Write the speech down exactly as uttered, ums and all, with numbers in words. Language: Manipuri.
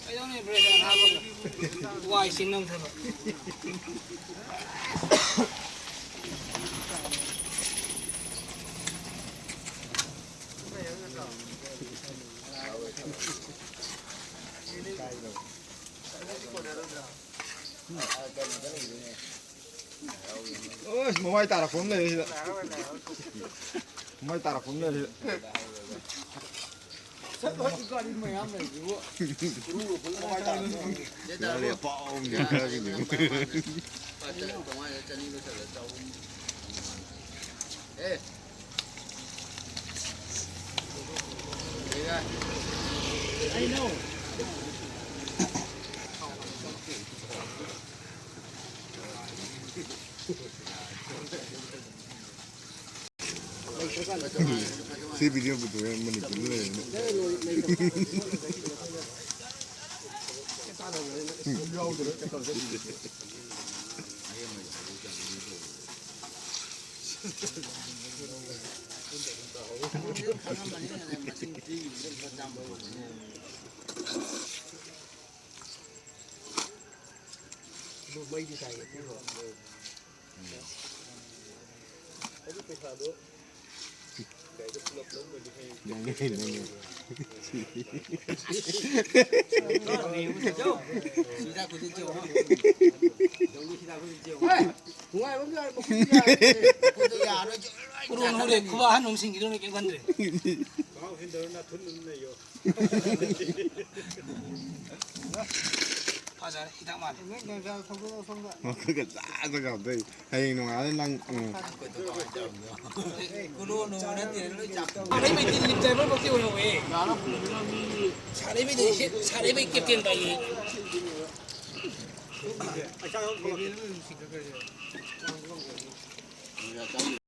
ꯀꯩꯗꯧꯅꯤ ꯕ꯭ꯔꯦꯛ ꯍꯥꯞꯄꯒ? ꯋꯥꯏ ꯁꯤ ꯅꯝꯊꯕ꯫ ꯑꯁ, ꯃꯃꯥꯏ ꯇꯥꯔꯛꯄ ꯑꯃ ꯂꯩꯔꯦ ꯁꯤꯗ꯫ ꯃꯃꯥꯏ ꯇꯥꯔꯛꯄ ꯑꯃ ꯂꯩꯔꯦ ꯁꯤꯗ꯫ ꯒꯥꯔꯤ ꯃꯌꯥꯝ ꯂꯩꯔꯤꯕꯨ꯫ ꯃꯃꯥꯏ ꯇꯥꯔꯛꯄ ꯑꯃ ꯂꯩꯔꯦ꯫ ꯒꯥꯔꯤ ꯑꯄꯥꯎ ꯑꯃ ꯂꯩꯔꯦ꯫ ꯁꯤ video ꯄꯨꯊꯣꯛꯑꯦ ꯃꯅꯤꯄꯨꯔꯗ ꯂꯩꯔꯦꯅꯦ꯫ ꯑꯗꯨ ꯃꯩꯗꯤ ꯇꯥꯏꯌꯦ꯫ ꯑꯗꯨ ꯄꯩꯁꯥꯗꯣ ꯅꯪꯅꯦ, ꯅꯪꯅꯦ꯫ ꯅꯨꯡꯉꯥꯏꯕ ꯑꯃ ꯌꯥꯎꯔꯦ, ꯃꯈꯨꯠꯇꯤ ꯌꯥꯗ꯭ꯔꯦ꯫ ꯀꯣꯔꯣꯅꯥ ꯍꯧꯔꯦ, ꯈꯨꯕꯥꯛ ꯑꯍꯟꯕ ꯑꯃ ꯁꯤꯟꯈꯤꯗꯧꯅꯦ, ꯀꯩꯝ ꯈꯟꯗ꯭ꯔꯦ꯫ ꯐꯖꯔꯦ, ꯍꯤꯗꯥꯛ ꯃꯥꯜꯂꯦ꯫ ꯃꯈꯨꯠꯀ ꯆꯥꯛ ꯆꯥꯛ ꯆꯥꯎꯗꯣꯏ꯫ ꯍꯌꯦꯡ ꯅꯣꯡꯉꯥꯜꯂ ꯅꯪ, ꯎꯝ꯫ ꯀꯣꯔꯣꯅꯥ ꯅꯠꯇꯦ, ꯂꯣꯏ ꯆꯥꯛ꯫ ꯁꯥꯔꯩ ꯃꯩꯇꯩ ꯂꯤꯞ ꯇꯥꯏꯕꯔ ꯃꯛꯇꯤ ꯑꯣꯏꯍꯧꯋꯦ꯫ ꯁꯥꯔꯩ ꯃꯩꯇꯩ ꯁꯤ, ꯁꯥꯔꯩ ꯃꯩ ꯀꯦꯞꯇꯦꯟ ꯄꯥꯏꯌꯦ꯫